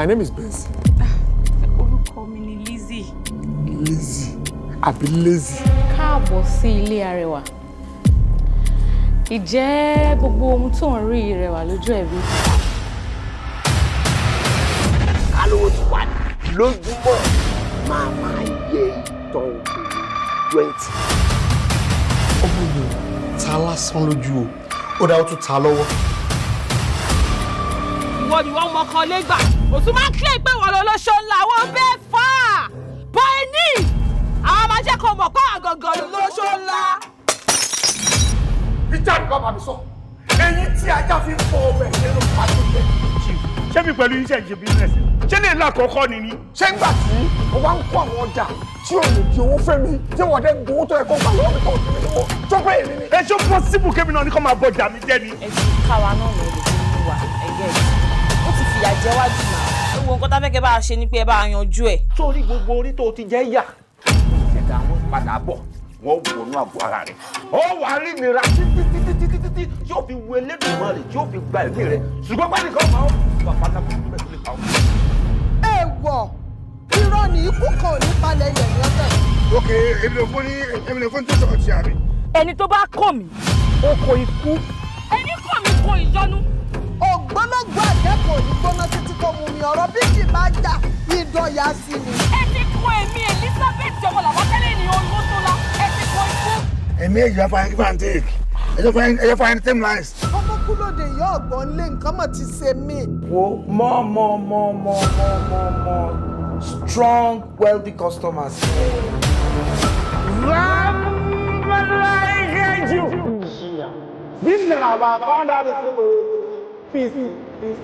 My name is Benson. Orúkọ mi ni Lizzy. Lizzy àbí Lazy? Káàbọ̀ sí ilé arẹwà. Ìjẹ́ gbogbo ohun tó ń rí rẹwà lójú ẹ̀ bí? Kálówó ti wà ní lójúmọ́, máa máa yẹ ìtàn obìnrin 20. Ọmọ yìí ta lásán lójú o, ó dá, ó tún ta lọ́wọ́. Ìwọ ni wọ́n mọ kan lẹ́gbà, òtún máa ń kílẹ̀ pé wọ́n lọ lọ́ṣọ́ ńlá wọn bẹ́ẹ̀ fà á bọ́ ẹ ní àwọn máa jẹ́ kó mọ̀ pé àgọ̀gọ̀ lọ́ṣọ́ ńlá. Peter ní bàbá mi sọ, eyín tí ajá fi ń fọ ọmọ ẹ̀ nínú pàtó jẹ. Ṣé mi pẹ̀lú iṣẹ́ ìṣe business, ṣé lè là kọ́kọ́ ni ni? Ṣé ń gbà tí mo wá ń kó àwọn ọjà tí ò lè di owó fẹ́ mi, tí wọ́n dẹ́ gbowó tó yẹ kó gbà lọ́wọ́ mi tó fi mi lówó tó bẹ́ẹ̀ mi ni? Ẹ ṣó possible kémi náà ní kó máa bọjà mi jẹ́ ni? Ẹ ti ká wa náà lọ lè fi mú wa ẹgẹ, ó ti fìyà jẹ wá jù náà. Ewu nǹkan tá a fẹ́ kẹ́ bá a ṣe ni pé ẹ bá a yanjú ẹ̀. Sórí gbogbo orí tó ti jẹ́ yà, ìṣẹ̀dá wọn padà bọ̀, wọ́n wọnú àgọ́ ara rẹ̀. Ó wà á rí nira títí títí títí títí tí ó fi wo Elédùmarè, tí ó fi gba ẹ̀mí rẹ̀, ṣùgbọ́n pàdé kan máa ń wà pátákó tó bẹ̀ tó lè pa ọ́. Èèwọ̀, irọ́ ni, ikú kan ò ní palẹ̀ ilẹ̀ ní ọ̀tẹ̀. Ok, èmi lè fún ní, èmi lè fún tó sọ̀rọ̀ tí a rí. Ẹni tó bá kàn mí, ó kọ ikú. Ẹni kàn mí kọ ìyọnu. Ògbólógbò àjẹkù ò ní gbóná títí kò mú mi, ọ̀rọ̀ bí kì bá jà ìdọ̀yà sí ni. Ẹ ti kọ èmi Elizabeth ọmọ làwákẹ́lẹ́ ní Olóṣọlá, ẹ ti kọ ikú. Ẹ̀mí èyí á fa give and take, ẹ̀jẹ̀ fa any same lines. Ọmọ kúlódé, ìyá ọ̀gbọ́n lé, nǹkan mọ̀ ti ṣe mí. Wo, more, more, more, more, more, more, more strong, wealthy customers. Peace, peace.